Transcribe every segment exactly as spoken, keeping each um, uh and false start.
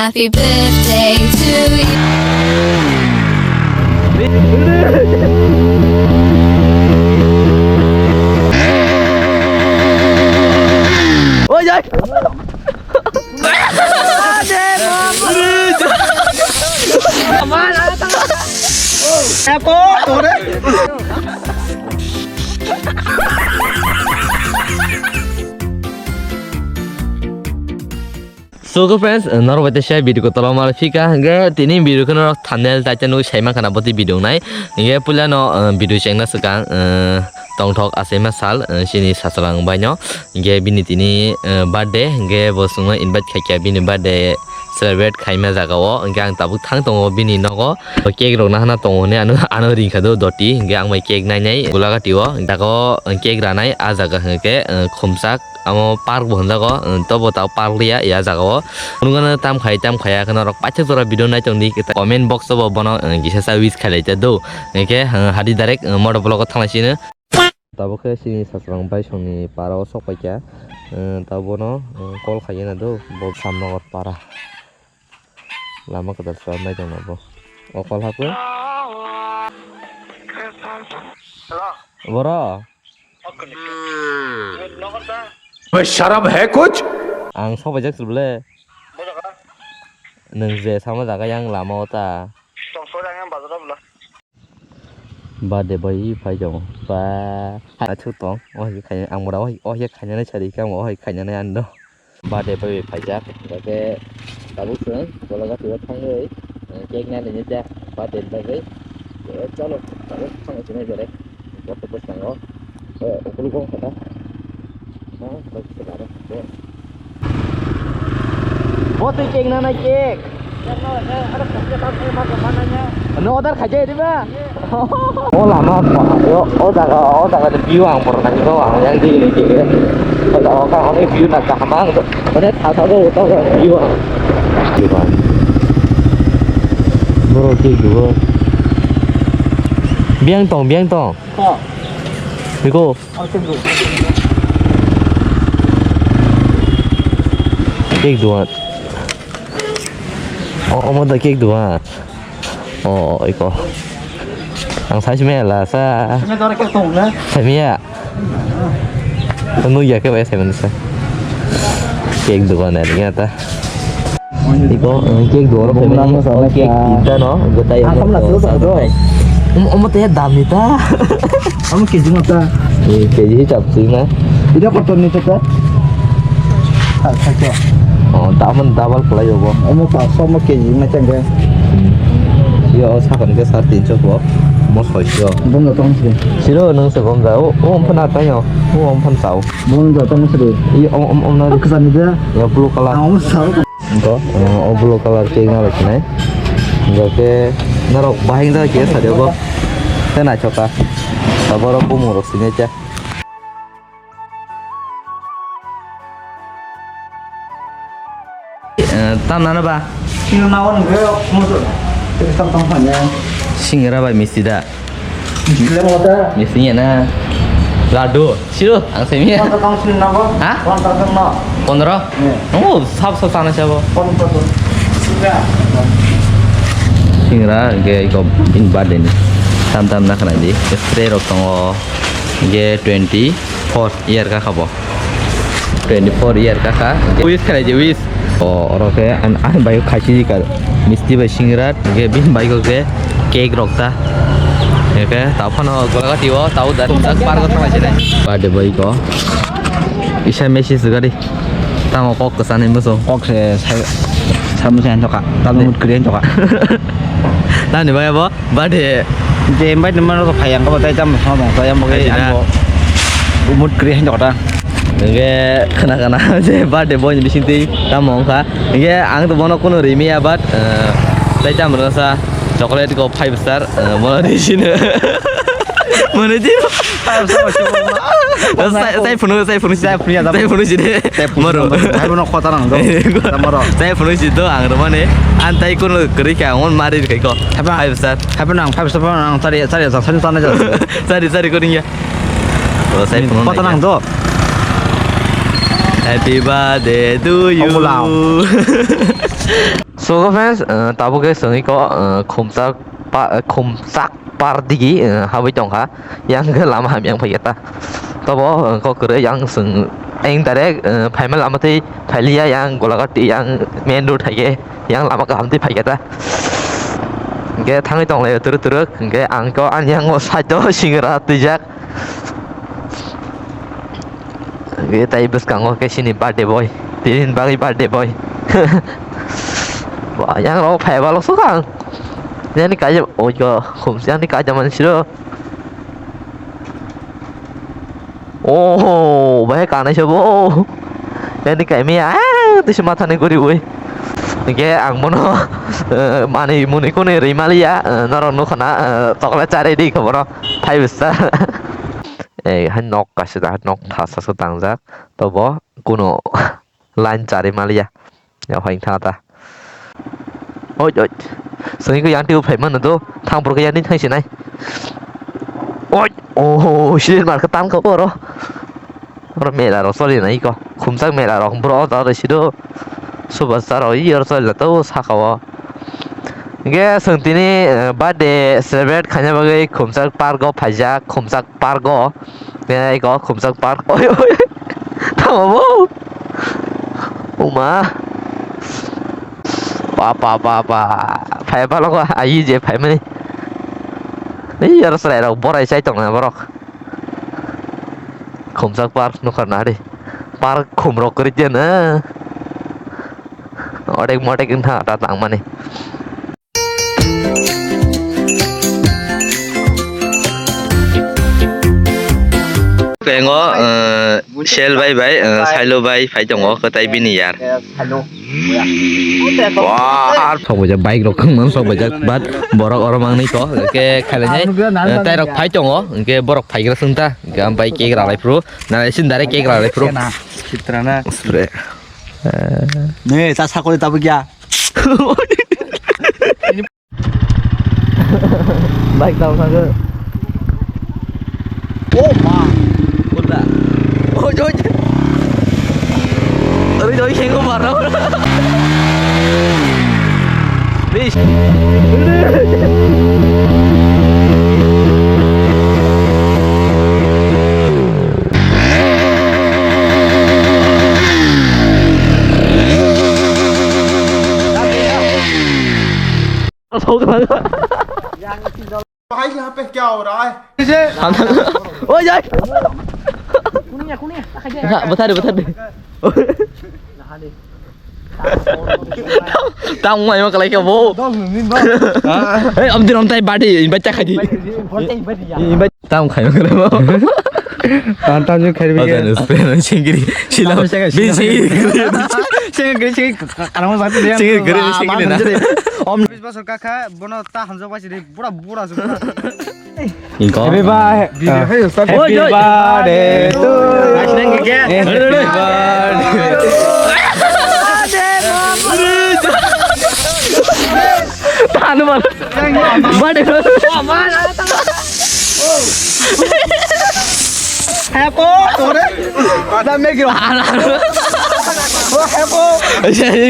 Happy birthday to you. So, good friends, norok bai teisa video kotor o mal phika, hingke tini video khe norok thumbnail title nugwi sai mankha na botwi video nai. Hingke puila no, eh, video chengna swkang, eh, tongthok achaima sal, eh, chini sachwlang bai no. Hingke bini tini, eh, birthday, hingke bo chwngno invite khaikha bini birthday celebrate khaima jaga o. Hingke ang tabuk thang tongo bini nogo. Cake rok nahana tongo hwnwi ano, ano ringkha do doti. Hingke ang bai cake nainai Gulagati o. Dago cake ranai ah jaga hingke, eh, khumchak. Amo park bo hwnjago, um, tobo ta park liya ya jaga o. Phunukgano tam khai, tam khaiya kheno rok paithak jora video nai tongdi, comment box o bo bono, um, kisa sa wish khailai ta do. Hingke, um, hadi direct, um, motor vlog o thanglai sino. Tabuk khe chini sachwlang baisongni para o sok paikha. Um, ta bono, um, call khaina do, bo Samnagar para. Lama kwtal swnam nai tongna bo. O call hapkhe. Hello. Boro. Bhai, sharam hai kuch? Ang sok paijak sir bole. Nwng je sama jaga yang lama o ta. Birthday boy phai tongo. Ba. Achu tong. O hai khaina ang mura o hai khaina nai sari kang o hai khaina nai ando. Birthday bai phaijak, hingke tabuk chwng Golagati o thangwi, eh, cake nai nini jak birthday bagwi. Eh, chalo, tabuk thangwi sini jare. Bote bwskango, eh, ukulugo kata. Ah, bai se laro. Bote cake nana cake. No order khaijai diba? O lama o, o jaga, o jaga de view ang borok nai kok ang yang di ni khe. O jaga o kha hwnwi view na kaham ang to. Mane tha tha do to view ang. Diba. Boro ki duo. Biang tong, biang tong. Biko. Cake duan. O, omo da cake duan. O, iko. Ang sai sime la sa. Sime dora cake tong na? Sime ya. Tanu ya ke ba sime sa. Cake duan ya ta. Iko, eh, cake dua orang family. Cake kita no, gota ya. Asam lah tu tak tu. Om, om tu ya dam ni ta. Kamu kg mata? Eh, kg cap sih na. Tidak kotor ni cakap. Tak cakap. Oh, tak aman double pula ya bo. Om tak sama kg macam ke. Ya, oh, sakan ke sar tin cok bo. Mos hoy sio. Bom datang sih. Siro nang se bom da. Oh, om pun atanya. Oh, om pun tahu. Bom datang sih. Iya, om, om, om na. Kesan dia. Ya, blue color. Om tahu. Hingke, o, o blue color cake no rwkhinai. Hingke norok bahai wngjakha khe sario bo. Khe naithok kha. Abo oro bumung rok sini cha. Eh, tam nana ba? Sini nawan ge motor. Tam tam fanya. Singra bai misti da. Misti ya na. Ladu. Siro, ang semi ya. Pondro tang sini nabo. Ha? Pondro tang no. Pondro? Iya. Oh, sab sab sana siapa? Pondro tang. Singra. Singra, ge iko in birthday ni. Tam tam na khana di. Stray rok tongo. Ge twenty four year ka khabo. Twenty four year ka kha. Wish khalai di wish. O, oro khe an, an bai khachi ka misti bai singra, hingke bini bai khe cake rok ta. Hingke ta phano Golagati o tau da sak par ko thang sinai. Birthday boy ko. Isa message gari. Tamo kok kesana muso. Kok se sa, sa muso yang toka. Tamo mut kri yang toka. Tani bai abo. Birthday. Je invite ni mano to phai ang ko tai tam ho mong tai ang bo ke ang bo. Umut kri hin jota. Hingke khana khana je birthday boy ni bising twi tamo wngkha. Hingke ang to bono kuno rimi ya but, eh, tai tam rasa chocolate ko five star, eh, bono di sini. Mana di? Five star. Sai, sai phunu, sai phunu, sai phunu ya, sai phunu sini. Moro. Hai bono khota nang do. Moro. Sai phunu si do ang romani. An tai kuno kri ka on mari kai ko. Haba. Five star. Haba nang five star nang sari sari jang sari sana jang. Sari sari kuning ya. Oh, sai phunu. Khota nang do. Happy birthday to you. Omulao. So friends, uh, tabuk khe chwngwi ko, uh, khumchak pa, uh, khumchak par digi, uh, habwi tongkha. Yang khe lama hamya wng phaikha ta. Tobo, uh, kok kwrwi yang chwng eng direct, uh, phaima lama twi phailiya, yang Golaghat yang main road hai khe yang lama kaham twi phaikha ta. Hwnkhe thangwi tonglaio twrwk twrwk, hwnkhe ang ko ani yango side o singra twijak. Hwnkhe tai bwskango khe chini birthday boy, tini bagwi birthday boy. Ba, yang rok phai balo sukha. Yani kaijak, ojo, khumsa yani kaijak mani siro. Oh, bahai kanai sabo. Yani kaimi, ah, tisi mathani guri ui. Hwnkhe ang bono, eh, mani muni kuni rimaliya, eh, norok nukha na, eh, chocolate charwi di khe bono five star. Eh, hai nok kaisa da, nok thasa se tangjak. Tobo kuno line chari maliya. Ya, hai thang ta. Oi, oi. Sengiko yang tiu phai mano do. Thang purke yang ni thang sinai. Oi. Oh, silir mar ka tam ka oro. Oro mela ro soli nai ko. Khumsak mela ro bro da ro sido. Suba saro i oro soli to saka o. Ge seng tini, eh, birthday celebrate khaina bagwi khumsak park o phaijak, khumsak park o. Eko khumsak park. Oi, oi. Tamo bo. Uma. Pa, pa, pa, pa. Phai pha logo ayi je phai mani. Ei, aro chwrai rok borai chai tong na borok. Khumsak park nukar na ri. Park khum rok kwrwi je na. Odek modek wngkha ta tang mani. Pengo, eh, Sel bai bai, eh, Sailo bai phai tongo, kwtai bini yar. Wah, sok bajak bike rok khwng sok bajak, but borok oro mangnai to, ke khailai nai, eh, tai rok phai tongo, ke borok phai gra sung ta, ke am bai cake ralai phuru, na sin dare cake ralai phuru. Spray. Ne, ta sakori tabuk ya. Bike tamo thangkhe. Oh ma. Oi, oi. Oi, oi, khengo marno. Bis. भाई, यहाँ पे क्या हो रहा है? Oi, jai. Bwthar de, bwthar de. Tamo mai ma kalai khe bo. Ei, amdi rom tai badi, invite ta khai di. Invite. Tamo khai ma kalai bo. Tan tan ju khai bi. Ojan spray no chingiri. Sila. Tamo sengiri. Sengiri, sengiri. Karamo sati de. Sengiri, sengiri na. Om. Bis bosor kakha, bono ta hamjak bai sidi. Bura, bura, bura. Inko. Happy birthday. Happy birthday to you. Happy birthday. Tanu mal. Birthday. Happy birthday.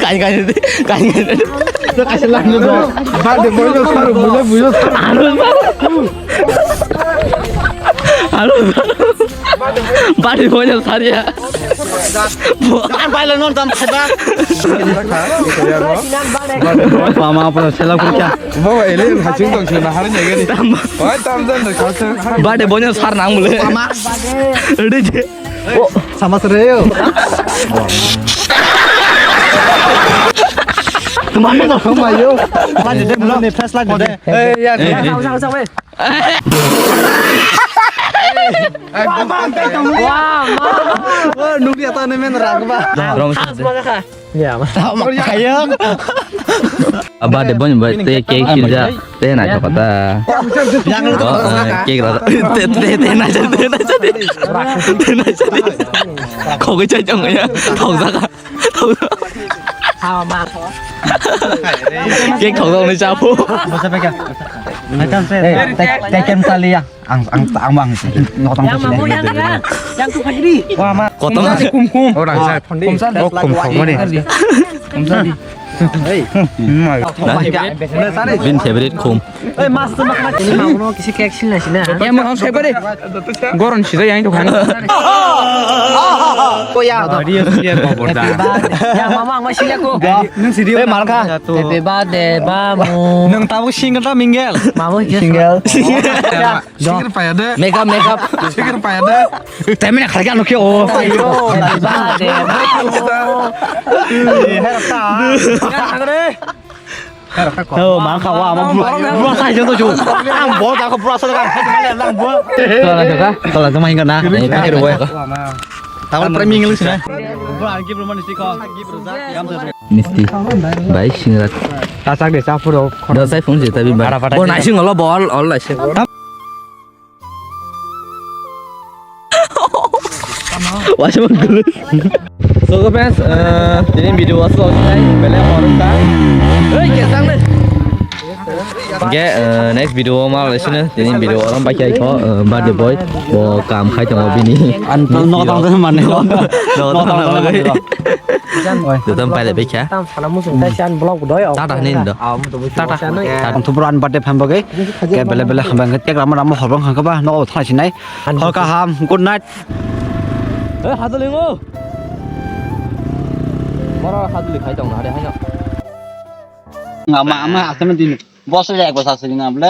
Kain, kain, kain, kain. Birthday boy, bujo, bujo. Alo. Bari bonya saria. Ar baila non tam khaiba. Mama apa sela kurcha. Bawa ele hachung tong sila hari nyagani. Wai tam jan da khasa. Bade bonya sar nang mule. Mama. Ready je. Oh, sama sere yo. Mama no sama yo. Bade de mule fresh lag de. Eh ya. Wah, ma. Wah, nunggu ya, tane men ragba. Wrong side. Ya, ma. Tama kayak. Aba de bon bai te cake sija te na chokata. Yang lu. Oh, eh, cake ra. Te te te na chokata, te na chokata. Te na chokata. Kau ke chai chong ya. Thong saka. Cake thok thok ni chapo. Basa peka. Hai tam se. Eh, tek, tek kem sali ya. Ang, ang, ang bang. Nok tang sini. Yang tu kagri. Wah, ma. Kotom. Kum kum. Orang sa. Kum sa. Oh, kum kum ni. Kum sa di. Bin favorite khum. Oi, mas tu makna chini mamu no kisi kek sila sila. Ya, mau saya beri. Goron sida yang itu kan. Oh ya. Dia dia bawa borda. Ya mama ang masih aku. Nung sidi. Eh, malka. Happy birthday bamu. Nung tahu single ta mingle. Mamu single. Sikir payade. Makeup, makeup. Sikir payade. Temene kharga nukhe o. Ayo, ba de. Oh, mangkha wa, ama bro, bro sai jeng to ju. Ang bo da ko bro sai ka. Lang bo. Tola ka, tola ka main ka na. Eh, pakai ruwe. Tawal priming lu sini. Bro, ang ki bro mani siko. Misti. Bai singra. Tasak de sapuro. Do sai phone jeta bi ba. Bo naising olo bol ol naising. Waisa man gulu. So guys, eh, tini video was lo sai bele horong ta. Hei, kesang le. Oke, eh, next video ma le sini. Tini video orang pakai ko, eh, birthday boy. Bo kam khai tongo bini. An no tang mane. No tang mane. Joto paile bekha. Tam sana musung tai san blog doi. Tata ni do. Tata. Ang tu buran birthday phan bagai. Ke bele bele hamba ke tek rama rama horbang hangka ba no thang sinai. Hor kaham, good night. Eh, haduli ngo. Mara haduli khai tong na re hanya. Ama ama asam din. Bos le ek bos asli na bole.